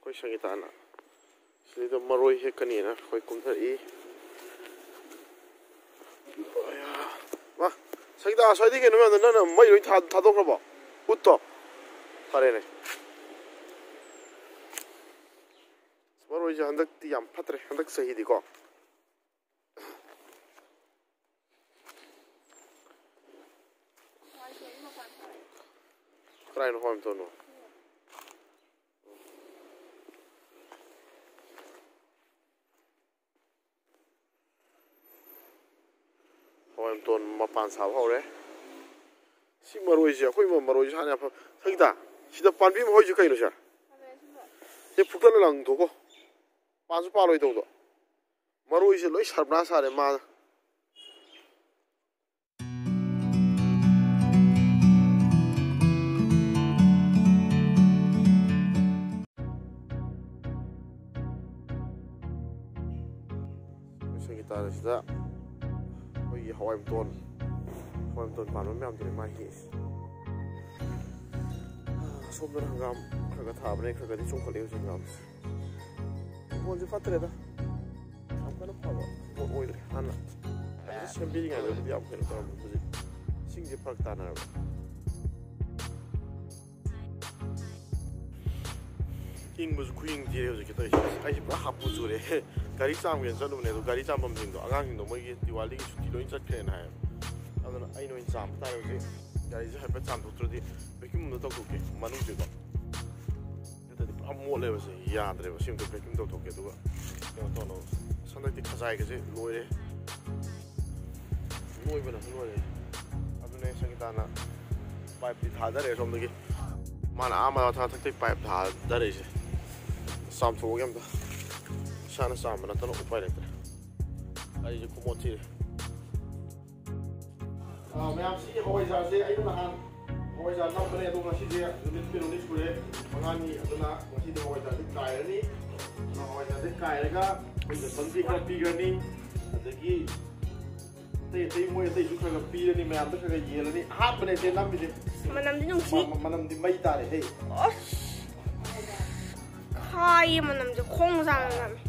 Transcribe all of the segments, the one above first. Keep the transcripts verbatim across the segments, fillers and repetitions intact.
ꯑꯩꯈꯣꯏ ꯁꯪꯒꯤꯇꯥꯅ ꯁꯤꯗ ꯃꯔꯣꯏ ꯍꯦꯛꯀꯅꯤꯅ ꯑꯩꯈꯣꯏ ꯀꯨꯝꯊꯔꯛꯏ꯫ ꯃꯥ, ꯁꯪꯒꯤꯇꯥ, ꯑꯁ꯭ꯋꯥꯏꯗꯒꯤ ꯀꯩꯅꯣ ꯃꯌꯥꯝꯗꯣ ꯅꯪꯅ ꯃꯩ ꯂꯣꯏ ꯊꯥ-, ꯊꯥꯗꯣꯛꯈ꯭ꯔꯕꯣ? ꯎꯠꯇꯣ? ꯐꯔꯦꯅꯦ꯫ ꯃꯔꯣꯏꯁꯦ ꯍꯟꯗꯛꯇꯤ ꯌꯥꯝ ꯐꯠꯇ꯭ꯔꯦ, ꯍꯟꯗꯛ ꯆꯍꯤꯗꯤꯀꯣ꯫ ꯀꯗꯥꯏꯅꯣ ꯍꯋꯥꯏ ꯃꯇꯣꯟꯅꯣ? ꯍꯋꯥꯏ ꯃꯇꯣꯟ ꯃꯄꯥꯟ ꯁꯥꯕ ꯍꯧꯔꯦ꯫ ꯁꯤ ꯃꯔꯣꯏꯁꯦ, ꯑꯩꯈꯣꯏ ꯃ-, ꯃꯔꯣꯏꯁꯦ ꯍꯥꯟꯅ ꯌꯥꯝ ꯐ-, ꯁꯪꯒꯤꯇꯥ, ꯁꯤꯗ ꯄꯥꯟꯕꯤ ꯑꯃ ꯍꯧꯔꯤꯁꯦ ꯀꯩꯅꯣ ꯁꯦ? ꯁꯤ ꯐꯨꯛꯇꯠꯂ ꯂꯪꯊꯣꯛꯀꯣ꯫ ꯄꯥꯟꯁꯨ ꯄꯥꯜꯂꯣꯏꯗꯧꯗꯣ꯫ ꯃꯔꯣꯏꯁꯦ ꯂꯣꯏ ꯁꯔꯕꯅꯥꯁ ꯁꯥꯔꯦ ꯃꯥ꯫ ꯑꯩꯈꯣꯏ ꯁꯪꯒꯤꯇꯥꯗ ꯁꯤꯗ ꯑꯩꯈꯣꯏꯒꯤ ꯍꯋꯥꯏ ꯃꯇꯣꯟ, ꯍꯋꯥꯏ ꯃꯇꯣꯟ ꯄꯥꯟꯕ ꯃꯌꯥꯝꯗꯨꯅꯤ ꯃꯥ ꯍꯦꯛꯏꯁꯦ꯫ ꯑꯁꯣꯝꯗꯅ ꯍꯪꯒꯥꯝ ꯈꯔ ꯈꯔ ꯊꯥꯕꯅꯦ, ꯈꯔ ꯈꯔꯗꯤ ꯆꯣꯡꯈꯠꯂꯦ ꯍꯧꯖꯤꯛ ꯍꯪꯒꯥꯝꯁꯦ꯫ ꯍꯤꯡꯒꯣꯜꯁꯦ ꯐꯠꯇ꯭ꯔꯦꯗ, ꯌꯥꯝ ꯀꯟꯅ ꯐꯕ ꯍꯤꯡꯒꯣꯜ ꯑꯣꯏꯗ꯭ꯔꯦ꯫ ꯍꯥꯟꯅ ꯐꯖꯅ ꯁꯦꯝꯕꯤꯔꯤꯉꯩꯗꯕꯨꯗꯤ ꯌꯥꯝ ꯀꯩꯅꯣ ꯇꯧꯔꯝꯃꯦ, ꯍꯧꯖꯤꯛ ꯏꯁꯤꯡꯁꯦ ꯐꯔꯛ ꯇꯥꯅꯔꯕ꯫ ꯏꯪꯕꯁꯨ ꯈꯨꯏꯪ ꯊꯤꯔꯦ ꯍꯧꯖꯤꯛꯀꯤ ꯇꯧꯔꯤꯁꯦ꯫ ꯑꯩꯁꯦ ꯄꯨꯔꯥ ꯍꯥꯄꯨ ꯆꯨꯔꯦ꯫ ꯒꯥꯔꯤ ꯆꯥꯝꯒꯦꯅ ꯆꯠꯂꯨꯕꯅꯦ, ꯑꯗꯣ ꯒꯥꯔꯤ ꯆꯥꯝꯐꯝꯁꯤꯡꯗꯣ, ꯑꯉꯥꯡꯁꯤꯡꯗꯣ ꯃꯣꯏꯒꯤ ꯗꯤꯋꯥꯂꯤꯒꯤ ꯁꯨꯇꯤ ꯂꯣꯏ ꯆꯠꯈ꯭ꯔꯦꯅ ꯍꯥꯏꯌꯦꯕ꯫ ꯑꯗꯨꯅ ꯑꯩꯅ ꯑꯣꯏꯅ ꯆꯥꯝꯕ ꯇꯥꯔꯦ ꯍꯧꯖꯤꯛ꯫ ꯒꯥꯔꯤꯁꯦ ꯍꯥꯏꯐꯦꯠ ꯆꯥꯝꯊꯣꯛꯇ꯭ꯔꯗꯤ vacuum ꯑꯝꯇ ꯇꯧꯊꯣꯛꯀꯦ ꯃꯅꯨꯡꯁꯤꯀꯣ꯫ ꯅꯠꯇ꯭ꯔꯗꯤ ꯄꯨꯔꯥ ꯃꯣꯠꯂꯦꯕ ꯁꯦ, ꯌꯥꯗ꯭ꯔꯦꯕ꯫ ꯁꯤ ꯑꯝꯇ vacuum ꯇꯧꯊꯣꯛꯀꯦ, ꯑꯗꯨꯒ ꯀꯩꯅꯣ ꯇꯧꯅꯕ꯫ ꯑꯁ, ꯍꯟꯗꯛꯇꯤ ꯈꯖꯥꯏꯒꯁꯦ ꯂꯣꯏꯔꯦ, ꯅꯣꯏꯕꯅꯁꯨ ꯂꯣꯏꯔꯦ꯫ ꯑꯗꯨꯅꯦ ꯁꯪꯒꯤꯇꯥꯅ pipe ꯇꯤ ꯊꯥꯗꯔꯦ ꯁꯣꯝꯗꯒꯤ, ꯃꯥꯅ ꯑꯥ ꯃꯊꯛ ꯃꯊꯛꯇꯒꯤ pipe ꯊꯥꯗꯔꯛꯏꯁꯦ꯫ ꯆꯥꯝꯊꯣꯛꯑꯒꯦ ꯑꯝꯇ, ꯏꯁꯥꯅ ꯆꯥꯝꯕ ꯅꯠꯇꯅ ꯎꯄꯥꯏ ꯂꯩꯇ꯭ꯔꯦ꯫ ꯑꯩꯁꯦ ꯈꯨꯃꯣꯠ ꯊꯤꯔꯦ꯫ ꯑꯥ, ꯃꯌꯥꯝ, ꯁꯤꯒꯤ ꯍꯋꯥꯏꯖꯥꯔꯁꯦ ꯑꯩꯅ ꯅꯍꯥꯟ ꯍꯋꯥꯏꯖꯥꯔ ꯅꯝꯕꯅꯦ, ꯑꯗꯣ ꯉꯁꯤꯁꯦ ꯅꯨꯃꯤꯠ ꯀꯩꯅꯣꯅꯤ ꯁꯨꯔꯦ, ꯃꯉꯥꯅꯤ꯫ ꯑꯗꯨꯅ ꯉꯁꯤꯗꯤ ꯍꯋꯥꯏꯖꯥꯔꯁꯦ ꯀꯥꯏꯔꯅꯤ꯫ ꯑꯗꯨꯅ ꯍꯋꯥꯏꯖꯥꯔꯁꯦ ꯀꯥꯏꯔꯒ ꯑꯩꯈꯣꯏ ꯖꯣꯟꯁꯟꯒꯤ ꯈꯔ ꯄꯤꯈ꯭ꯔꯅꯤ, ꯑꯗꯒꯤ ꯑꯇꯩ ꯑꯇꯩ ꯃꯣꯏ ꯑꯇꯩꯁꯨ ꯈꯔ ꯈꯔ ꯄꯤꯔꯅꯤ, ꯃꯌꯥꯝꯗ ꯈꯔ ꯈꯔ ꯌꯦꯜꯂꯅꯤ꯫ ꯑꯍꯥꯟꯕꯅꯦ ꯁꯦ ꯅꯝꯃꯤꯁꯦ꯫ ꯃꯅꯝꯗꯤ ꯅꯨꯡꯁꯤ꯫ ꯃ-, ꯃ-, ꯃꯅꯝꯗꯤ ꯃꯩ ꯇꯥꯔꯦ ꯍꯦ꯫ ꯑꯁ꯫ ꯍꯥꯏꯌꯦ, ꯃꯅꯝꯁꯦ ꯈꯣꯡ ꯆꯥꯡ ꯅꯝꯃꯦ꯫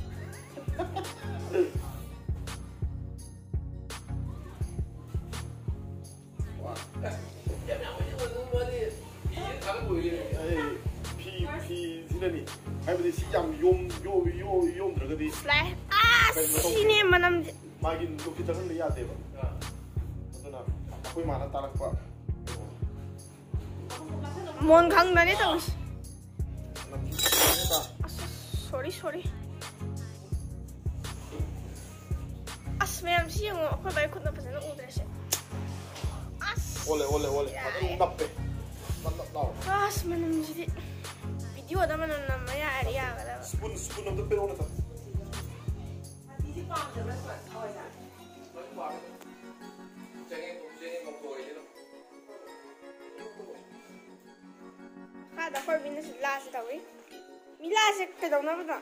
ꯑꯩ ꯐꯤ ꯐꯤꯁꯤꯅꯅꯤ꯫ ꯍꯥꯏꯕꯗꯤ ꯁꯤ ꯌꯥꯝ ꯌꯣꯝ ꯌꯣꯝ ꯌꯣꯝ ꯌꯣꯝꯗ꯭ꯔꯒꯗꯤ ꯂꯥꯛꯑꯦ꯫ ꯑꯁ, ꯁꯤꯅꯦ ꯃꯅꯝꯁꯦ꯫ ꯃꯥꯒꯤ ꯂꯨꯛꯁꯤ ꯆꯪꯍꯟꯕ ꯌꯥꯗꯦꯕ꯫ ꯑꯗꯨꯅ ꯑꯩꯈꯣꯏ ꯃꯥꯅ ꯇꯥꯔꯛꯄ꯫ ꯃꯣꯟ ꯈꯪꯗꯅꯦ ꯇꯧꯔꯤꯁꯦ꯫ ꯑꯁ, ꯁꯣꯔꯤ ꯁꯣꯔꯤ꯫ ꯑꯁ, ꯃꯌꯥꯝ ꯁꯤ ꯌꯦꯡꯉꯣ, ꯑꯩꯈꯣꯏ ꯕꯥꯏ ꯈꯨꯠꯅ ꯐꯖꯅ ꯎꯗ꯭ꯔꯦꯁꯦ꯫ ꯑꯁ꯫ ꯑꯣꯜꯂꯦ ꯑꯣꯜꯂꯦ ꯑꯣꯜꯂꯦ꯫ ꯐꯖꯅ ꯅꯞꯄꯦ꯫ ꯅꯞ ꯅꯞ ꯂꯥꯎꯔꯦ꯫ ꯑꯁ, ꯃꯅꯝꯁꯤꯗꯤ꯫ ꯚꯤꯗꯤꯑꯣꯗ ꯃꯅꯝ ꯅꯝꯕ ꯌꯥꯔꯗꯤ ꯌꯥꯒꯗꯕ꯫ ꯁ꯭ꯄꯨꯟ ꯁ꯭ꯄꯨꯟ ꯑꯝꯇ ꯄꯤꯔꯛꯑꯣꯅꯦ꯫ ꯃꯊꯤꯁꯦ ꯄꯥꯝꯗꯕ꯭ꯔꯥ ꯁ꯭ꯋꯥꯏ ꯍꯋꯥꯏꯖꯥꯔ? ꯃꯈꯥꯗ ꯑꯩꯈꯣꯏ ꯃꯤꯅꯁꯨ ꯂꯥꯁꯦ ꯇꯧꯏ꯫ ꯃꯤ ꯂꯥꯁꯦ ꯀꯩꯗꯧꯅꯕꯗꯣ?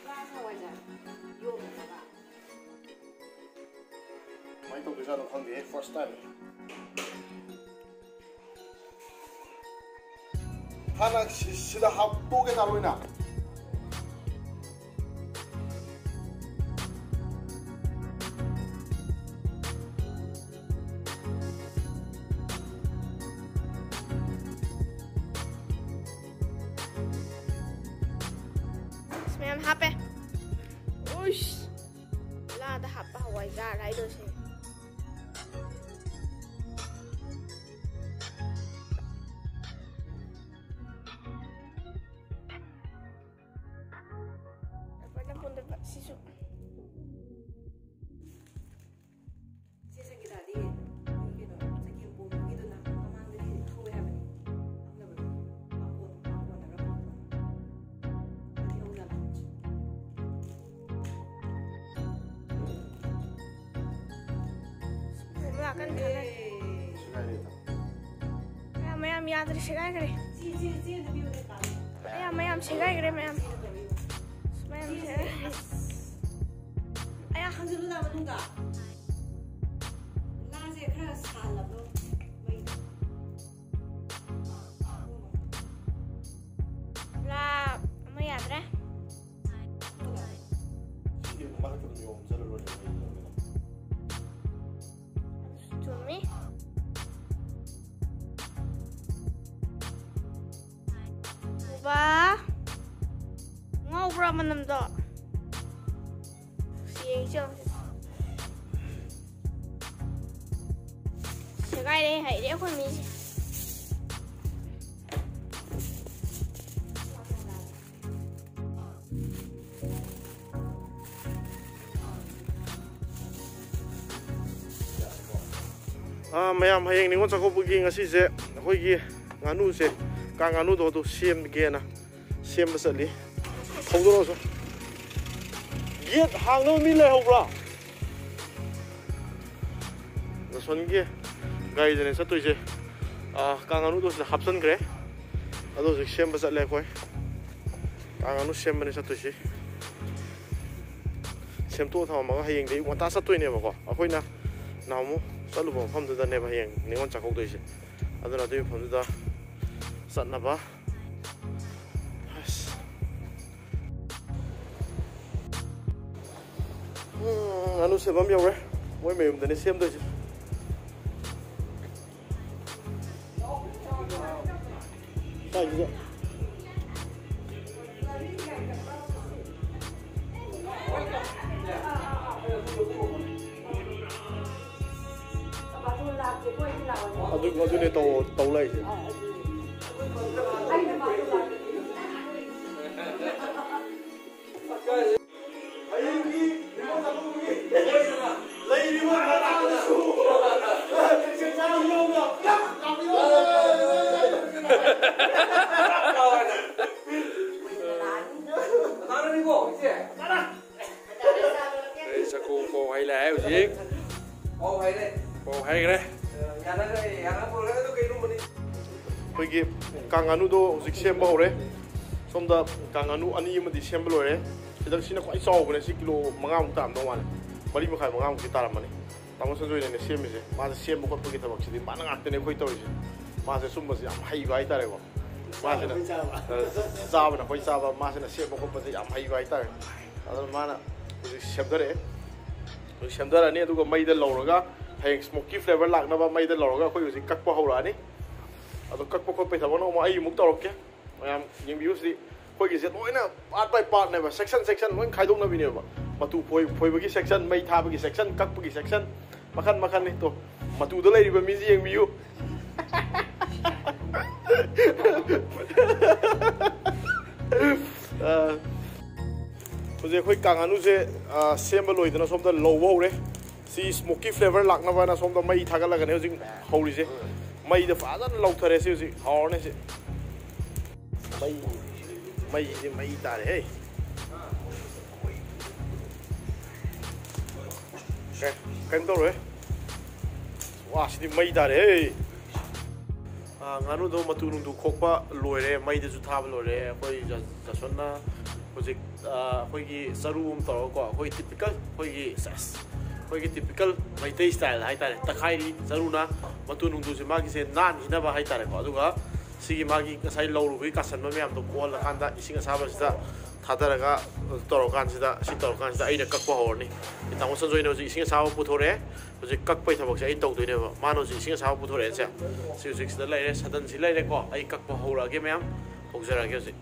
ꯂꯥꯁ ꯍꯋꯥꯏꯖꯥꯔ ꯌꯣꯝꯅꯕ꯫ ꯀꯃꯥꯏꯅ ꯇꯧꯗꯣꯏꯖꯥꯠꯅꯣ ꯈꯪꯗꯦꯍꯦ, first time꯫ ꯍꯥꯟꯅ ꯁꯤ- ꯁꯤꯗ ꯍꯥꯞꯇꯣꯛꯑꯒꯦ ꯇꯥ ꯂꯣꯏꯅ꯫ ꯑꯁ, ꯃꯌꯥꯝ ꯍꯥꯞꯄꯦ꯫ ꯎꯏꯁ꯫ ꯂꯥꯗ ꯍꯥꯞꯄ ꯍꯋꯥꯏꯖꯥꯔ ꯍꯥꯏꯗꯣ ꯁꯤ꯫ ꯂꯐꯣꯏ ꯂꯐꯣꯟꯗ ꯁꯤꯁꯨ꯫ ꯁꯤ ꯁꯪꯒꯤꯇꯥꯗꯤ ꯀꯩꯅꯣ ꯆꯒꯦꯝ ꯄꯣꯝꯕꯒꯤꯗꯣ ꯅꯍꯥꯟ ꯃꯃꯥꯡꯗꯗꯤ ꯍꯧꯋꯦ ꯍꯥꯏꯕꯅꯤ꯫ ꯈꯪꯗꯕ꯭ꯔꯣ? ꯄꯥꯈꯣꯟ, ꯄꯥꯈꯣꯟ ꯍꯥꯏꯕ꯭ꯔꯥ? ꯄꯥꯈꯣꯟ꯫ ꯃꯥꯗꯤ ꯍꯧꯖꯥꯠꯂꯣ? ꯄꯣꯝꯕ ꯂꯥꯛꯀꯅꯤ ꯈꯜꯂꯦ꯫ ꯁꯦꯒꯥꯏꯔꯦ ꯏꯇꯥ꯫ ꯃꯌꯥꯝ, ꯃꯌꯥꯝ ꯌꯥꯗ꯭ꯔꯦ, ꯁꯦꯒꯥꯏꯈ꯭ꯔꯦ꯫ ꯁꯤ, ꯁꯤ, ꯁꯤ ꯑꯝꯇ ꯄꯤꯌꯨꯅꯦ, ꯀꯥ꯫ ꯃꯌꯥꯝ, ꯃꯌꯥꯝ ꯁꯦꯒꯥꯏꯈ꯭ꯔꯦ, ꯃꯌꯥꯝ꯫ ꯃꯌꯥꯝ ꯁꯦꯒꯥꯏꯈ꯭ꯔꯦ꯫ ꯑꯌꯥ꯫ ꯊꯥꯡꯖꯜꯂꯨ ꯂꯥ ꯃꯅꯨꯡꯗ꯫ ꯂꯥꯁꯦ ꯈꯔ ꯁꯥꯍꯜꯂꯕ꯭ꯔꯣ? ꯃꯩ꯫ ꯂꯥ ꯋꯥ, ꯉꯥꯎꯕ꯭ꯔꯥ ꯃꯅꯝꯗꯣ? ꯌꯦꯡꯁꯤ ꯌꯦꯡꯁꯤ꯫ ꯁꯦꯒꯥꯏꯔꯦ ꯍꯩꯔꯦ ꯑꯩꯈꯣꯏ ꯃꯤꯁꯦ꯫ ꯑꯥ, ꯃꯌꯥꯝ, ꯍꯌꯦꯡ ꯅꯤꯉꯣꯜ ꯆꯥꯛꯀꯧꯕꯒꯤ ꯉꯁꯤꯁꯦ ꯑꯩꯈꯣꯏꯒꯤ ꯉꯥꯅꯨꯁꯦ, ꯀꯥꯡ ꯉꯥꯅꯨꯗꯣ ꯑꯗꯨ ꯁꯦꯝꯒꯦꯅ ꯁꯦꯝꯕ ꯆꯠꯂꯤ꯫ ꯊꯧꯗꯣꯔꯛꯑꯣꯁꯨ꯫ ꯒꯦꯠ ꯍꯥꯡꯅꯕ ꯃꯤ ꯂꯩꯍꯧꯕ꯭ꯔꯥ? ꯔꯣꯁꯟꯒꯤ ꯒꯥꯔꯤꯗꯅꯦ ꯆꯠꯇꯣꯏꯁꯦ꯫ ꯑꯥ, ꯀꯥꯡ ꯉꯥꯅꯨꯗꯣ ꯁꯤꯗ ꯍꯥꯞꯆꯤꯟꯈ꯭ꯔꯦ꯫ ꯑꯗꯣ ꯍꯧꯖꯤꯛ ꯁꯦꯝꯕ ꯆꯠꯂꯦ ꯑꯩꯈꯣꯏ꯫ ꯀꯥꯡ ꯉꯥꯅꯨ ꯁꯦꯝꯕꯅꯦ ꯆꯠꯇꯣꯏꯁꯤ꯫ ꯁꯦꯝꯗꯣꯛꯑ ꯊꯝꯃꯝꯃꯒ ꯍꯌꯦꯡꯗꯤ ꯑꯌꯨꯛ ꯉꯟꯇꯥ ꯆꯠꯇꯣꯏꯅꯦꯕꯀꯣ꯫ ꯑꯩꯈꯣꯏꯅ ꯅꯍꯥꯟꯃꯨꯛ ꯆꯠꯂꯨꯕ ꯃꯐꯝꯗꯨꯗꯅꯦꯕ ꯍꯌꯦꯡ ꯅꯤꯉꯣꯜ ꯆꯥꯛꯀꯧꯗꯣꯏꯁꯦ꯫ ꯑꯗꯨꯅ ꯑꯗꯨꯒꯤ ꯃꯐꯝꯗꯨꯗ ꯆꯠꯅꯕ꯫ ꯑꯁ꯫ ꯎꯝ, ꯉꯥꯅꯨ ꯁꯦꯝꯐꯝ ꯌꯧꯔꯦ꯫ ꯃꯣꯏ ꯃꯌꯨꯝꯗꯅꯦ ꯁꯦꯝꯗꯣꯏꯁꯦ꯫ ꯁ꯭ꯋꯥꯏꯁꯤꯗ꯫ ꯑꯗꯨ, ꯑꯗꯨꯅꯦ ꯇꯧ-, ꯇꯧ ꯂꯩꯁꯦ꯫ ꯍꯌꯦꯡꯒꯤ ꯅꯤꯉꯣꯜ ꯆꯥꯛꯀꯧꯕꯒꯤ ꯂꯩꯔꯤꯕ ꯃꯇꯥꯡꯗꯁꯨ ꯆꯥꯛ ꯌꯥꯎꯅ ꯄꯨꯂꯞ ꯂꯥꯛꯄꯤꯌꯣ꯫ ꯀꯅꯥꯅꯣ ꯏꯆꯦ? ꯑꯩ ꯆꯥꯛꯀꯧ ꯄꯥꯎ ꯍꯩ ꯂꯥꯛꯑꯦ ꯍꯧꯖꯤꯛ꯫ ꯄꯥꯎ ꯍꯩꯔꯦ꯫ ꯄꯥꯎ ꯍꯩꯈ꯭ꯔꯦ꯫ ꯌꯥꯅꯈ꯭ꯔꯦ, ꯌꯥꯅꯕ ꯑꯣꯏꯔꯒ ꯑꯗꯨ ꯀꯩꯅꯣꯝꯃꯅꯤ꯫ ꯑꯩꯈꯣꯏꯒꯤ ꯀꯥꯡ ꯉꯥꯅꯨꯗꯣ ꯍꯧꯖꯤꯛ ꯁꯦꯝꯕ ꯍꯧꯔꯦ꯫ ꯁꯣꯝꯗ ꯀꯥꯡ ꯉꯥꯅꯨ ꯑꯅꯤ ꯑꯃꯗꯤ ꯁꯦꯝꯕ ꯂꯣꯏꯔꯦ꯫ ꯁꯤꯗ ꯁꯤꯅ ꯈ꯭ꯋꯥꯏ ꯆꯥꯎꯕꯅꯦ꯫ ꯁꯤ ꯀꯤꯂꯣ ꯃꯉꯥꯃꯨꯛ ꯇꯥꯔꯝꯗꯧ ꯃꯥꯜꯂꯦ꯫ ꯃꯔꯤ ꯃꯈꯥꯏ, ꯃꯉꯥꯃꯨꯛꯇꯤ ꯇꯥꯔꯝꯃꯅꯤ꯫ ꯇꯥꯃꯣ ꯁꯟꯖꯣꯏꯅꯅꯦ ꯁꯦꯝꯃꯤꯁꯦ꯫ ꯃꯥꯁꯦ ꯁꯦꯝꯕ ꯈꯣꯠꯄꯒꯤ ꯊꯕꯛꯁꯤꯗꯤ ꯃꯥꯅ ꯉꯥꯛꯇꯅꯦ ꯑꯩꯈꯣꯏ ꯇꯧꯔꯤꯁꯦ꯫ ꯃꯥꯁꯦ ꯁꯨꯝꯕꯁꯦ ꯌꯥꯝ ꯍꯩꯕ ꯍꯥꯏꯇꯥꯔꯦꯀꯣ꯫ ꯃꯥꯁꯤꯅ, ꯆꯥꯕꯅ ꯑꯩꯈꯣꯏ ꯆꯥꯕ꯫ ꯑ, ꯆꯥꯕꯅ ꯑꯩꯈꯣꯏ ꯆꯥꯕ, ꯃꯥꯁꯤꯅ ꯁꯦꯝꯕ ꯈꯣꯠꯄꯁꯦ ꯌꯥꯝ ꯍꯩꯕ ꯍꯥꯏꯇꯥꯔꯦ꯫ ꯑꯗꯨꯅ ꯃꯥꯅ ꯍꯧꯖꯤꯛ ꯁꯦꯝꯊꯔꯛꯑꯦ꯫ ꯍꯧꯖꯤꯛ ꯁꯦꯝꯊꯔꯛꯑꯅꯤ, ꯑꯗꯨꯒ ꯃꯩꯗ ꯂꯧꯔꯒ ꯍꯌꯦꯡ smoky flavour ꯂꯥꯛꯅꯕ ꯃꯩꯗ ꯂꯧꯔꯒ ꯑꯩꯈꯣꯏ ꯍꯧꯖꯤꯛ ꯀꯛꯄ ꯍꯧꯔꯛꯑꯅꯤ꯫ ꯑꯗꯣ ꯀꯛꯄ ꯈꯣꯠꯄꯒꯤ ꯊꯕꯛꯅ ꯑꯃꯨꯛ ꯑꯩ ꯑꯃꯨꯛ ꯇꯧꯔꯛꯀꯦ꯫ ꯃꯌꯥꯝ ꯌꯦꯡꯕꯤꯌꯨ ꯁꯤꯗꯤ꯫ ꯑꯩꯈꯣꯏꯒꯤꯁꯦ ꯂꯣꯏꯅ part by partꯅꯦꯕ, section section ꯂꯣꯏ ꯈꯥꯏꯗꯣꯛꯅꯕꯤꯅꯦꯕ꯫ ꯃꯇꯨ ꯐꯣꯏ ꯐꯣꯏꯕꯒꯤ section, ꯃꯩ ꯊꯥꯕꯒꯤ section, ꯀꯛꯄꯒꯤ section, ꯃꯈꯟ ꯃꯈꯟꯅꯤ꯫ ꯇꯣ, ꯃꯇꯨꯗ ꯂꯩꯔꯤꯕ ꯃꯤꯁꯤ ꯌꯦꯡꯕꯤꯌꯨ꯫ ꯑ, ꯍꯧꯖꯤꯛ ꯑꯩꯈꯣꯏ ꯀꯥꯡ ꯉꯥꯅꯨꯁꯦ, ꯑ, ꯁꯦꯝꯕ ꯂꯣꯏꯗꯅ ꯁꯣꯝꯗ ꯂꯧꯕ ꯍꯧꯔꯦ꯫ ꯁꯤ smoky flavour ꯂꯥꯛꯅꯕꯅ ꯁꯣꯝꯗ ꯃꯩ ꯊꯥꯒꯠꯂꯒꯅꯦ ꯍꯧꯖꯤꯛ ꯍꯧꯔꯤꯁꯦ꯫ ꯃꯩꯗ ꯐꯖꯅ ꯂꯧꯊꯔꯦ ꯁꯤ ꯍꯧꯖꯤꯛ, ꯍꯥꯎꯔꯅꯤ ꯁꯤ꯫ ꯃꯩ, ꯃꯩꯁꯦ ꯃꯩ ꯇꯥꯔꯦꯍꯦ꯫ ꯀꯩ-, ꯀꯩꯝ ꯇꯧꯔꯣꯏ꯫ ꯋꯥ, ꯁꯤꯗꯤ ꯃꯩ ꯇꯥꯔꯦꯍꯦ꯫ ꯑ, ꯉꯥꯅꯨꯗꯣ ꯃꯇꯨ ꯅꯨꯡꯗꯨ ꯈꯣꯛꯄ ꯂꯣꯏꯔꯦ, ꯃꯩꯗꯁꯨ ꯊꯥꯕ ꯂꯣꯏꯔꯦ꯫ ꯑꯩꯈꯣꯏ ꯖ-, ꯖꯁꯣꯟꯅ ꯍꯧꯖꯤꯛ, ꯑ, ꯑꯩꯈꯣꯏꯒꯤ ꯆꯔꯨ ꯑꯃ ꯇꯧꯔꯒꯀꯣ, ꯑꯩꯈꯣꯏ typical, ꯑꯩꯈꯣꯏꯒꯤ, ꯁꯦꯁ, ꯑꯩꯈꯣꯏꯒꯤ typical ꯃꯩꯇꯩ style ꯍꯥꯏꯇꯥꯔꯦ, ꯇꯛꯈꯥꯏꯔꯤ ꯆꯔꯨꯅ꯫ ꯃꯇꯨ ꯅꯨꯡꯗꯨꯁꯦ ꯃꯥꯒꯤꯁꯦ ꯅꯥꯟꯈꯤꯅꯕ ꯍꯥꯏꯇꯥꯔꯦꯀꯣ꯫ ꯑꯗꯨꯒ ꯁꯤꯒꯤ ꯃꯥꯒꯤ ꯉꯁꯥꯏ ꯂꯧꯔꯨꯕꯒꯤ ꯀꯥꯁꯟꯕ ꯃꯌꯥꯝꯗꯣ ꯀꯣꯜꯂꯀꯥꯟꯗ ꯏꯁꯤꯡ ꯑꯁꯥꯕꯁꯤꯗ ꯊꯥꯗꯔꯒ ꯇꯧꯔꯀꯥꯟꯁꯤꯗ, ꯁꯤ ꯇꯧꯔꯀꯥꯟꯁꯤꯗ ꯑꯩꯅ ꯀꯛꯄ ꯍꯧꯔꯅꯤ꯫ ꯇꯥꯃꯣ ꯁꯟꯖꯣꯏꯅ ꯍꯧꯖꯤꯛ ꯏꯁꯤꯡ ꯑꯁꯥꯕ ꯄꯨꯊꯣꯔꯛꯑꯦ꯫ ꯍꯧꯖꯤꯛ ꯀꯛꯄꯩ ꯊꯕꯛꯁꯦ ꯑꯩ ꯇꯧꯗꯣꯏꯅꯦꯕ꯫ ꯃꯥꯅ ꯍꯧꯖꯤꯛ ꯏꯁꯤꯡ ꯑꯁꯥꯕ ꯄꯨꯊꯣꯔꯛꯑꯦ꯫ ꯁꯦ, ꯁꯤ ꯍꯧꯖꯤꯛ ꯁꯤꯗ ꯂꯩꯔꯦ, ꯁꯗꯟꯁꯤ ꯂꯩꯔꯦꯀꯣ꯫ ꯑꯩ ꯀꯛꯄ ꯍꯧꯔꯛꯑꯒꯦ ꯃꯌꯥꯝ, ꯍꯧꯖꯔꯛꯑꯒꯦ ꯍꯧꯖꯤꯛ꯫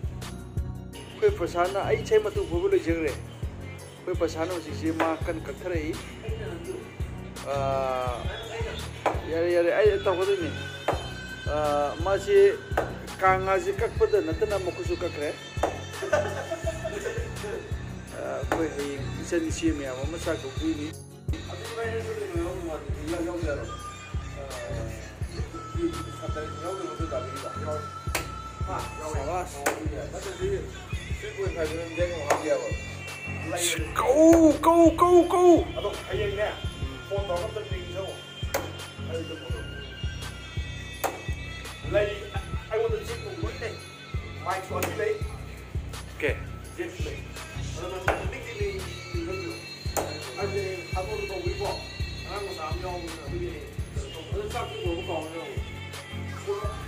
ꯑꯩꯈꯣꯏ ꯄ꯭ꯔꯁꯥꯟꯅ ꯑꯩ ꯁꯦ ꯃꯇꯨ ꯐꯣꯏꯕ ꯂꯣꯏꯖꯈ꯭ꯔꯦ꯫ ꯑꯩꯈꯣꯏ ꯄ꯭ꯔꯁꯥꯟꯅ ꯍꯧꯖꯤꯛꯁꯤ ꯃꯥ ꯀꯟꯅ ꯀꯛꯊꯔꯛꯏ꯫ ꯑꯥ, ꯌꯥꯔꯦ, ꯌꯥꯔꯦ, ꯑꯩ ꯇꯧꯒꯗꯣꯏꯅꯤ꯫ ꯑꯥ, ꯃꯥꯁꯤ ꯀꯥꯡ ꯉꯥꯁꯤ ꯀꯛꯄꯗ ꯅꯠꯇꯅ ꯃꯈꯨꯠꯁꯨ ꯀꯛꯈ꯭ꯔꯦ꯫ ꯑꯥ, ꯑꯩꯈꯣꯏ ꯍꯌꯦꯡ ꯏꯆꯟ ꯏꯆꯦ ꯃꯌꯥꯝ ꯑꯃ ꯆꯥꯛ ꯀꯧꯗꯣꯏꯅꯤ꯫ ꯑꯗꯨ ꯚꯥꯏ, ꯅꯪꯁꯨ ꯀꯩꯅꯣ ꯌꯥꯎꯗ꯭ꯔꯣ? ꯌꯥꯎ-, ꯌꯥꯎꯗꯦ ꯍꯥꯏꯔꯣ? ꯑ, ꯁꯥꯇꯔ ꯌꯥꯎꯗꯕ ꯑꯗꯨ ꯇꯥꯕꯤꯔꯤꯕ? ꯌꯥꯎꯏ꯫ ꯍꯥ? ꯌꯥꯎꯏ꯫ ꯁꯕꯥꯁ꯫ ꯑꯣ, ꯑꯗꯨꯗꯤ ꯌꯥꯏ꯫ ꯅꯠꯇ꯭ꯔꯗꯤ three point five ꯗꯨꯅ ꯗꯦꯛ ꯑꯃꯨꯛ ꯍꯥꯞꯄ ꯌꯥꯕ꯫ ꯂꯩ-, ꯀꯧ, ꯀꯧ, ꯀꯧ, ꯀꯧ꯫ ꯑꯗꯣ ꯍꯌꯦꯡꯅꯦ, ꯎꯝ꯫ ꯐꯣꯟ ꯇꯧꯔꯒ ꯑꯝꯇ ꯃꯤꯡ ꯆꯪꯉꯣ꯫ ꯑꯩ ꯑꯗꯨꯝ ꯐꯣꯟ ꯇꯧꯔꯛꯀꯦ꯫ ꯂꯩ, ꯑꯩꯉꯣꯟꯗ ꯆꯦꯛ ꯅꯨꯡ ꯂꯣꯏ ꯂꯩ꯫ ꯃꯥꯏꯛꯁꯨ ꯑꯅꯤ ꯂꯩ꯫ ꯑꯣꯀꯦ꯫ ꯖꯦꯛꯁꯨ ꯂꯩ꯫ ꯑꯗꯣ ꯅꯪ ꯃꯤꯡꯗꯤ ꯃꯤꯡ ꯈꯪꯗ꯭ꯔꯣ? ꯍꯥꯏꯕꯗꯤ ꯊꯥꯗꯣꯛꯑꯒ ꯇꯧꯕꯒꯤꯀꯣ꯫ ꯑꯉꯥꯡ ꯃꯆꯥ ꯑꯃ ꯌꯥꯎꯕꯅꯤꯅ ꯑꯗꯨꯒꯤ ꯀꯩꯅꯣ ꯇꯧꯕ꯫ ꯑꯗꯣ ꯆꯥꯛꯇꯤ ꯄꯨꯔꯛꯄ ꯀꯥꯎꯔꯦ ꯅꯪ꯫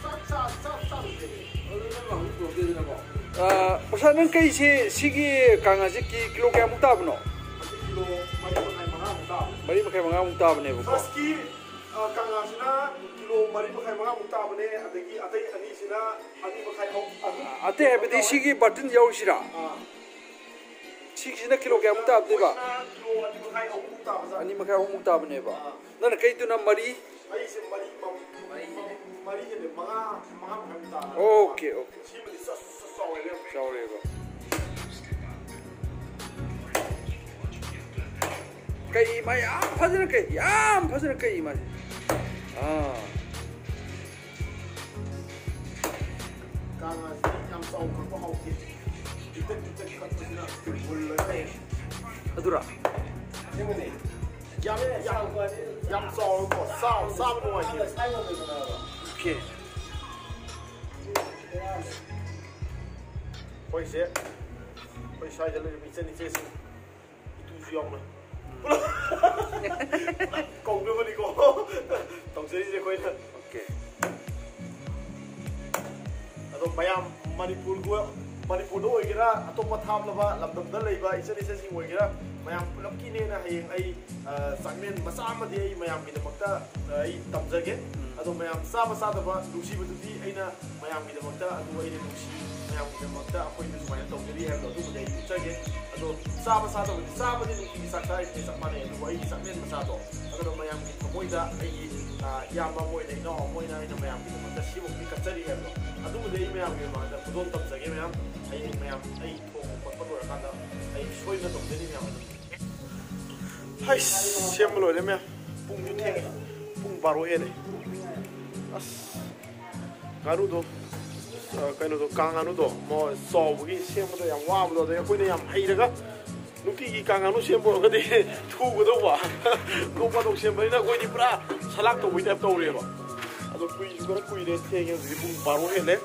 ꯆꯥꯛ ꯆꯥ-, ꯆꯥꯛ ꯆꯥꯗ꯭ꯔꯦ꯫ ꯑꯗꯣ ꯅꯪ ꯍꯧꯖꯤꯛ ꯄꯨꯔꯛꯇꯦꯗꯅꯀꯣ꯫ ꯑ, ꯄ꯭ꯔꯁꯥꯟ, ꯅꯪ ꯀꯛꯏꯁꯦ ꯁꯤꯒꯤ ꯀꯥꯡꯉꯥꯁꯦ ꯀꯤ-, ꯀꯤꯂꯣ ꯀꯌꯥꯃꯨꯛ ꯇꯥꯕꯅꯣ? ꯍꯧꯖꯤꯛ ꯀꯤꯂꯣ ꯃꯔꯤ ꯃꯈꯥꯏ ꯃꯉꯥꯃꯨꯛ ꯇꯥꯕꯅꯦ꯫ ꯃꯔꯤ ꯃꯈꯥꯏ ꯃꯉꯥꯃꯨꯛ ꯇꯥꯕꯅꯦꯕꯀꯣ꯫ ꯐꯥꯔꯁꯀꯤ, ꯑ, ꯀꯥꯡꯉꯥꯁꯤꯅ ꯀꯤꯂꯣ ꯃꯔꯤ ꯃꯈꯥꯏ ꯃꯉꯥꯃꯨꯛ ꯇꯥꯕꯅꯦ꯫ ꯑꯗꯒꯤ ꯑꯇꯩ ꯑꯅꯤꯁꯤꯅ ꯑꯅꯤ ꯃꯈꯥꯏ ꯑꯍꯨꯝ꯫ ꯑꯇꯩ ꯍꯥꯏꯕꯗꯤ ꯁꯤꯒꯤ ꯕꯥꯔꯇꯤꯟ ꯌꯥꯎꯔꯤꯁꯤꯔꯥ? ꯑꯥ꯫ ꯁꯤꯒꯤꯁꯤꯅ ꯀꯤꯂꯣ ꯀꯌꯥꯃꯨꯛ ꯇꯥꯕꯗꯣꯏꯕ? ꯃꯣꯏꯁꯤꯅ ꯀꯤꯂꯣ ꯑꯅꯤ ꯃꯈꯥꯏ ꯑꯍꯨꯝꯃꯨꯛ ꯇꯥꯕꯖꯥꯠꯅꯤ꯫ ꯑꯅꯤ ꯃꯈꯥꯏ ꯑꯍꯨꯝꯃꯨꯛ ꯇꯥꯕꯅꯦꯕ꯫ ꯑꯥ꯫ ꯅꯪꯅ ꯀꯩꯗꯨꯅ ꯃꯔꯤ? ꯑꯩꯁꯦ ꯃꯔꯤ, ꯃꯔꯤ ꯍꯦꯜꯂꯦ, ꯃꯉꯥ, ꯃꯉꯥ ꯃꯈꯥꯏꯃꯨꯛ ꯇꯥꯔꯦ꯫ Okay, okay. ꯁꯤꯃꯗꯤ ꯆꯞ, ꯆꯞ ꯆꯥꯎꯔꯦ ꯏꯕꯦꯝꯃ꯫ ꯆꯥꯎꯔꯦꯕ꯫ ꯀꯛꯏ ꯃꯥ ꯌꯥꯝ ꯐꯖꯅ ꯀꯛꯏ, ꯌꯥꯝ ꯐꯖꯅ ꯀꯛꯏ ꯃꯥꯁꯦ꯫ ꯑꯥ꯫ ꯀꯥꯡꯉꯥꯁꯤꯗꯤ ꯌꯥꯝ ꯆꯥꯎ ꯀꯛꯄ ꯍꯥꯎꯇꯦ꯫ ꯄꯤꯛꯇꯛ ꯄꯤꯛꯇꯛ ꯀꯛꯄꯁꯤꯅ ꯃꯨꯜꯂꯒ ꯂꯩꯔꯦ꯫ ꯑꯗꯨꯔꯥ? ꯑꯁꯦꯡꯕꯅꯦ꯫ ꯌꯥꯝ, ꯌꯥꯝ, ꯌꯥꯝ ꯆꯥꯎꯔꯀꯣ꯫ ꯆꯥ-, ꯆꯥꯕ ꯅꯨꯡꯉꯥꯏꯇꯦ꯫ ꯑꯣꯀꯦ꯫ ꯑꯩꯈꯣꯏꯁꯦ, ꯑꯩꯈꯣꯏ ꯁ꯭ꯋꯥꯏꯗ ꯂꯩꯔꯤꯕ ꯏꯆꯟ ꯏꯆꯦꯁꯤꯡ, ꯏꯇꯨꯁꯨ ꯌꯥꯎꯅ ꯄꯨꯂꯞ ꯀꯧꯅꯕꯅꯤꯀꯣ ꯇꯧꯖꯔꯤꯁꯦ ꯑꯩꯈꯣꯏꯅ꯫ ꯑꯣꯀꯦ꯫ ꯑꯗꯣ ꯃꯌꯥꯝ ꯃꯅꯤꯄꯨꯔꯒ-, ꯃꯅꯤꯄꯨꯔꯗ ꯑꯣꯏꯒꯦꯔꯥ, ꯑꯇꯣꯞꯄ ꯊꯥꯞꯂꯕ ꯂꯝꯗꯝꯗ ꯂꯩꯕ ꯏꯆꯟ ꯏꯆꯟꯁꯤꯡ ꯑꯣꯏꯒꯦꯔꯥ, ꯃꯌꯥꯝ ꯄꯨꯂꯞꯀꯤꯅꯦꯅ ꯍꯌꯦꯡ ꯑꯩ, ꯑ, ꯆꯥꯛꯂꯦꯟ ꯃꯆꯥ ꯑꯃꯗꯤ ꯑꯩ ꯃꯌꯥꯝꯒꯤꯗꯃꯛꯇ, ꯑ, ꯑꯩ ꯇꯝꯖꯒꯦ꯫ ꯎꯝ꯫ ꯑꯗꯣ ꯃꯌꯥꯝ ꯆꯥꯕ ꯆꯥꯗꯕ ꯅꯨꯡꯁꯤꯕꯗꯨꯗꯤ ꯑꯩꯅ ꯃꯌꯥꯝꯒꯤꯗꯃꯛꯇ, ꯑꯗꯨ ꯑꯩꯅ ꯅꯨꯡꯁꯤ, ꯃꯌꯥꯝꯒꯤꯗꯃꯛꯇ ꯑꯩꯈꯣꯏꯅ ꯁꯨꯃꯥꯏꯅ ꯇꯧꯖꯔꯤ ꯍꯥꯏꯕꯗꯣ ꯑꯗꯨꯕꯨꯗꯤ ꯑꯩ ꯎꯠꯆꯒꯦ꯫ ꯑꯗꯣ ꯆꯥꯕ ꯆꯥꯗꯕꯗꯤ, ꯆꯥꯕꯗꯤ ꯅꯨꯡꯇꯤꯒꯤ ꯆꯥꯛ ꯆꯥꯔꯤꯕꯅꯤ ꯆꯞ ꯃꯥꯟꯅꯩ, ꯑꯗꯨꯕꯨ ꯑꯩꯒꯤ ꯆꯥꯛꯂꯦꯟ ꯃꯆꯥꯗꯣ, ꯑꯗꯨꯅ ꯃꯌꯥꯝꯒꯤ ꯊꯃꯣꯏꯗ ꯑꯩꯒꯤ, ꯑ, ꯏꯌꯥꯝꯕ ꯑꯃ ꯑꯣꯏꯅ, ꯏꯅꯥꯎ ꯑꯃ ꯑꯣꯏꯅ ꯑꯩꯅ ꯃꯌꯥꯝꯒꯤꯗꯃꯛꯇ ꯁꯤꯐꯧꯗꯤ ꯀꯠꯆꯔꯤ ꯍꯥꯏꯕꯗꯣ, ꯑꯗꯨꯕꯨꯗꯤ ꯑꯩ ꯃꯌꯥꯝꯒꯤ ꯃꯃꯥꯡꯗ ꯈꯨꯗꯣꯜ ꯇꯝꯖꯒꯦ ꯃꯌꯥꯝ꯫ ꯍꯌꯦꯡ ꯃꯌꯥꯝ ꯑꯩ ꯊꯣꯡꯕ ꯈꯣꯠꯄ ꯂꯣꯏꯔꯀꯥꯟꯗ ꯑꯩ ꯁꯣꯏꯗꯅ ꯇꯧꯖꯅꯤ ꯃꯌꯥꯝ ꯑꯗꯨꯝ꯫ ꯍꯩꯁ, ꯁꯦꯝꯕ ꯂꯣꯏꯔꯦ ꯃꯌꯥꯝ꯫ ꯄꯨꯡꯁꯨ ꯊꯦꯡꯉꯦ꯫ ꯄꯨꯡ ꯕꯥꯔꯣ ꯍꯦꯜꯂꯦ꯫ ꯑꯁ, ꯉꯥꯅꯨꯗꯣ, ꯑ, ꯀꯩꯅꯣꯗꯣ, ꯀꯥꯡ ꯉꯥꯅꯨꯗꯣ, ꯃꯣ-, ꯆꯥꯎꯕꯒꯤ ꯁꯦꯝꯕꯗꯣ ꯌꯥꯝ ꯋꯥꯕꯗꯣ, ꯑꯗꯩ ꯑꯩꯈꯣꯏꯅ ꯌꯥꯝ ꯍꯩꯔꯒ ꯅꯨꯡꯇꯤꯒꯤ ꯀꯥꯡ ꯉꯥꯅꯨ ꯁꯦꯝꯕ ꯑꯣꯏꯔꯒꯗꯤ ꯊꯨꯒꯗꯧꯕ꯫ ꯅꯣꯡ ꯐꯥꯗꯣꯛ ꯁꯦꯝꯕꯅꯤꯅ ꯑꯩꯈꯣꯏꯗꯤ ꯄꯨꯔꯥ ꯁꯂꯥꯛ ꯇꯧꯕꯩ ꯇꯥꯏꯞ ꯇꯧꯔꯦꯕ꯫ ꯑꯗꯣ ꯀꯨꯏꯁꯨ ꯈꯔ ꯀꯨꯏꯔꯦ, ꯊꯦꯡꯉꯦ, ꯍꯧꯖꯤꯛꯇꯤ ꯄꯨꯡ ꯕꯥꯔꯣ ꯍꯦꯜꯂꯦ꯫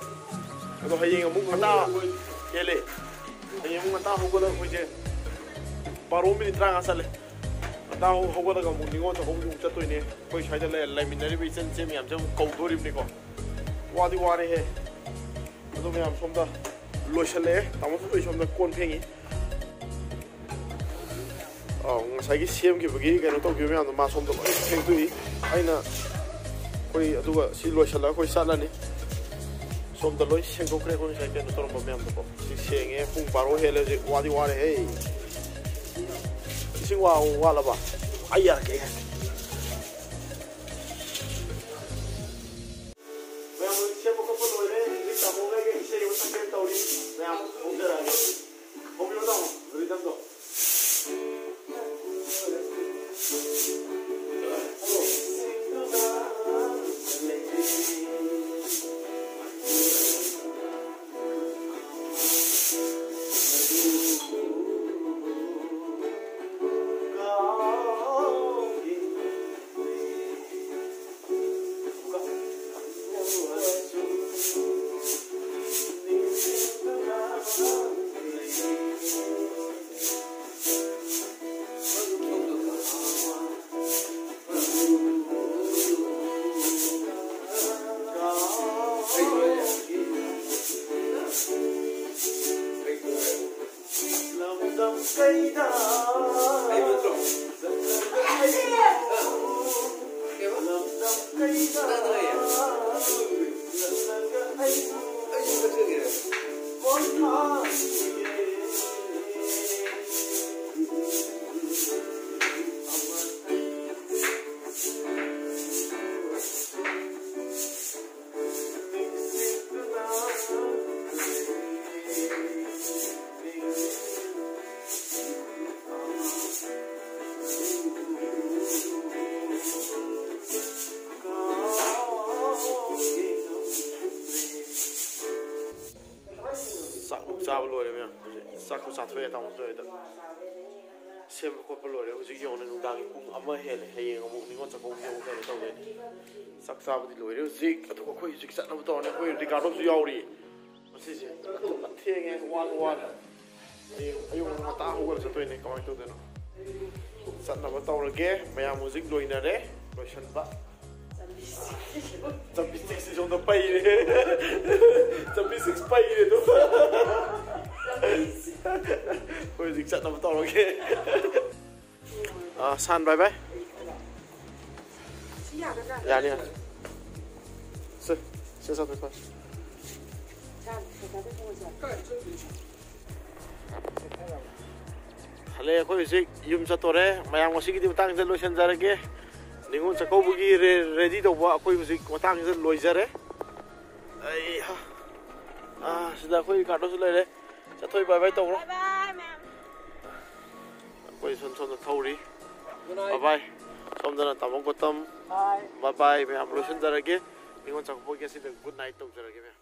ꯑꯗꯣ ꯍꯌꯦꯡ ꯑꯃꯨꯛ ꯉꯟꯇꯥ ꯍꯦꯜꯂꯦ꯫ ꯍꯌꯦꯡ ꯑꯃꯨꯛ ꯉꯟꯇꯥ ꯍꯧꯒꯠꯂꯒ ꯑꯩꯈꯣꯏꯁꯦ ꯕꯥꯔꯣ ꯃꯤꯅꯤꯠ ꯇꯔꯥꯃꯉꯥ ꯆꯠꯂꯦ꯫ ꯉꯟꯇꯥ ꯍꯧ-, ꯍꯧꯒꯠꯂꯒ ꯑꯃꯨꯛ ꯅꯤꯉꯣꯜ ꯆꯥꯛꯀꯧꯕꯁꯨ ꯑꯃꯨꯛ ꯆꯠꯇꯣꯏꯅꯦ꯫ ꯑꯩꯈꯣꯏ ꯁ꯭ꯋꯥꯏꯗ ꯂꯩ-, ꯂꯩꯃꯤꯟꯅꯔꯤꯕ ꯏꯆꯟ ꯏꯆꯦ ꯃꯌꯥꯝꯁꯦ ꯑꯃꯨꯛ ꯀꯧꯗꯣꯔꯤꯕꯅꯤꯀꯣ꯫ ꯋꯥꯗꯤ ꯋꯥꯔꯦꯍꯦ꯫ ꯑꯗꯣ ꯃꯌꯥꯝ ꯁꯣꯝꯗ ꯂꯣꯏꯁꯜꯂꯛꯑꯦ꯫ ꯇꯥꯃꯣ ꯊꯣꯏ ꯁꯣꯝꯗ ꯀꯣꯟ ꯐꯦꯡꯉꯤ꯫ ꯑꯥꯎ, ꯉꯁꯥꯏꯒꯤ ꯁꯦꯝꯈꯤꯕꯒꯤ ꯀꯩꯅꯣ ꯇꯧꯈꯤꯕ ꯃꯌꯥꯝꯗꯣ ꯃꯥ ꯁꯣꯝꯗ ꯂꯣꯏ ꯐꯦꯡꯗꯣꯛꯏ꯫ ꯑꯩꯅ ꯑꯩꯈꯣꯏ ꯑꯗꯨꯒ ꯁꯤ ꯂꯣꯏꯁꯤꯜꯂꯒ ꯑꯩꯈꯣꯏ ꯆꯠꯂꯅꯤ꯫ ꯁꯣꯝꯗ ꯂꯣꯏ ꯁꯦꯡꯗꯣꯛꯈ꯭ꯔꯦ ꯑꯩꯈꯣꯏ ꯉꯁꯥꯏ ꯀꯩꯅꯣ ꯇꯧꯔꯝꯕ ꯃꯌꯥꯝꯗꯣꯀꯣ꯫ ꯁꯤ ꯁꯦꯡꯉꯦ꯫ ꯄꯨꯡ ꯕꯥꯔꯣ ꯍꯦꯜꯂꯦ ꯍꯧꯖꯤꯛ꯫ ꯋꯥꯗꯤ ꯋꯥꯔꯦ ꯍꯦ꯫ ꯏꯁꯤꯡ ꯋꯥ ꯋꯥꯠꯂꯕ? ꯑꯩ ꯌꯥꯔꯛꯀꯦ꯫ ꯃꯌꯥꯝ ꯍꯧꯖꯤꯛ ꯁꯦꯝꯕ ꯈꯣꯠꯄ ꯂꯣꯏꯔꯦ꯫ ꯍꯧꯖꯤꯛ ꯇꯥꯃꯣꯒ ꯑꯩꯒ ꯏꯁꯩ ꯑꯃ ꯁꯛꯀꯦ ꯇꯧꯔꯤ꯫ ꯃꯌꯥꯝ ꯍꯧꯖꯔꯛꯑꯒꯦ꯫ ꯍꯧꯕꯤꯔꯣ ꯇꯥꯃꯣ, rhythmꯗꯣ꯫ ꯆꯥꯛ ꯆꯥꯕ ꯂꯣꯏꯔꯦ ꯃꯌꯥꯝ꯫ ꯆꯥꯛꯁꯨ ꯆꯥꯊꯣꯛꯑꯦ ꯇꯥꯃꯣ ꯆꯣꯏꯗ꯫ ꯁꯦꯝꯕ ꯈꯣꯠꯄ ꯂꯣꯏꯔꯦ꯫ ꯍꯧꯖꯤꯛ ꯌꯦꯡꯉꯨꯅꯦ, ꯅꯨꯡꯗꯥꯡꯒꯤ ꯄꯨꯡ ꯑꯃ ꯍꯦꯜꯂꯦ꯫ ꯍꯌꯦꯡ ꯑꯃꯨꯛ ꯅꯤꯉꯣꯜ ꯆꯥꯛꯀꯧꯕꯒꯤ ꯑꯃꯨꯛ ꯀꯩꯅꯣ ꯇꯧꯗꯣꯏꯅꯦ꯫ ꯆꯥꯛ ꯆꯥꯕꯗꯤ ꯂꯣꯏꯔꯦ ꯍꯧꯖꯤꯛ꯫ ꯑꯗꯨꯒ ꯑꯩꯈꯣꯏ ꯍꯧꯖꯤꯛ ꯆꯠꯅꯕ ꯇꯧꯔꯅꯤ꯫ ꯑꯩꯈꯣꯏ ꯔꯤꯀꯥꯔꯗꯣꯁꯨ ꯌꯥꯎꯔꯤ꯫ ꯉꯁꯤꯁꯦ ꯊꯦꯡꯉꯦ, ꯋꯥꯁꯨ ꯋꯥꯔꯦ꯫ ꯍꯌꯦꯡ ꯑꯌꯨꯛ ꯉꯟꯇꯥ ꯍꯧꯒꯠꯂ ꯆꯠꯇꯣꯏꯅꯦ꯫ ꯀꯃꯥꯏꯅ ꯇꯧꯗꯣꯏꯅꯣ? ꯆꯠꯅꯕ ꯇꯧꯔꯒꯦ꯫ ꯃꯌꯥꯝ ꯍꯧꯖꯤꯛ ꯂꯣꯏꯅꯔꯦ꯫ ꯂꯣꯏꯁꯟꯕ꯫ ꯆꯞꯄꯤ ꯁꯤꯛꯁꯁꯤ ꯁꯣꯝꯗ ꯄꯩꯔꯦ꯫ ꯆꯞꯄꯤ ꯁꯤꯛꯁ ꯄꯩꯔꯦ ꯑꯗꯨꯝ꯫ ꯑꯩꯈꯣꯏ ꯍꯧꯖꯤꯛ ꯆꯠꯅꯕ ꯇꯧꯔꯒꯦ꯫ ꯑꯥ, ꯁꯥꯟ, bye bye꯫ ꯌꯥꯅꯤ, ꯌꯥꯅꯤ꯫ ꯁꯦ, ꯆꯠꯂꯣ, ꯆꯠꯂꯣ꯫ ꯍꯜꯂꯦ, ꯑꯩꯈꯣꯏ ꯍꯧꯖꯤꯛ ꯌꯨꯝ ꯆꯠꯇꯣꯔꯦ꯫ ꯃꯌꯥꯝ ꯉꯁꯤꯒꯤꯗꯤ ꯃꯇꯥꯡꯁꯤꯗ ꯂꯣꯏꯁꯤꯟꯖꯔꯒꯦ꯫ ꯅꯤꯉꯣꯜ ꯆꯥꯛꯀꯧꯕꯒꯤ ꯔꯦ-, ꯔꯦꯗꯤ ꯇꯧꯕ ꯑꯩꯈꯣꯏ ꯍꯧꯖꯤꯛ ꯃꯇꯥꯡꯁꯤꯗ ꯂꯣꯏꯖꯔꯦ꯫ ꯑꯩ ꯍꯥ꯫ ꯑꯥ, ꯁꯤꯗ ꯑꯩꯈꯣꯏ ꯀꯥꯔꯗꯣꯁꯨ ꯂꯩꯔꯦ꯫ ꯆꯠꯊꯣꯏ, ꯕꯥꯏ ꯕꯥꯏ ꯇꯧꯔꯣ꯫ ꯕꯥꯏ ꯕꯥꯏ, ꯃꯌꯥꯝ꯫ ꯑꯩꯈꯣꯏ ꯁꯣꯝ ꯁꯣꯝꯗ ꯊꯧꯔꯤ꯫ ꯕꯥꯏ ꯕꯥꯏ꯫ ꯁꯣꯝꯗꯅ ꯇꯥꯃꯣ ꯒꯣꯇꯝ꯫ ꯕꯥꯏ ꯕꯥꯏ, ꯃꯌꯥꯝ ꯂꯣꯏꯁꯤꯟꯖꯔꯒꯦ꯫ ꯅꯤꯉꯣꯜ ꯆꯥꯛꯀꯧꯕꯒꯤ ꯑꯁꯤꯗ ꯒꯨꯗ ꯅꯥꯏꯠ ꯇꯧꯖꯔꯒꯦ, ꯃꯌꯥꯝ꯫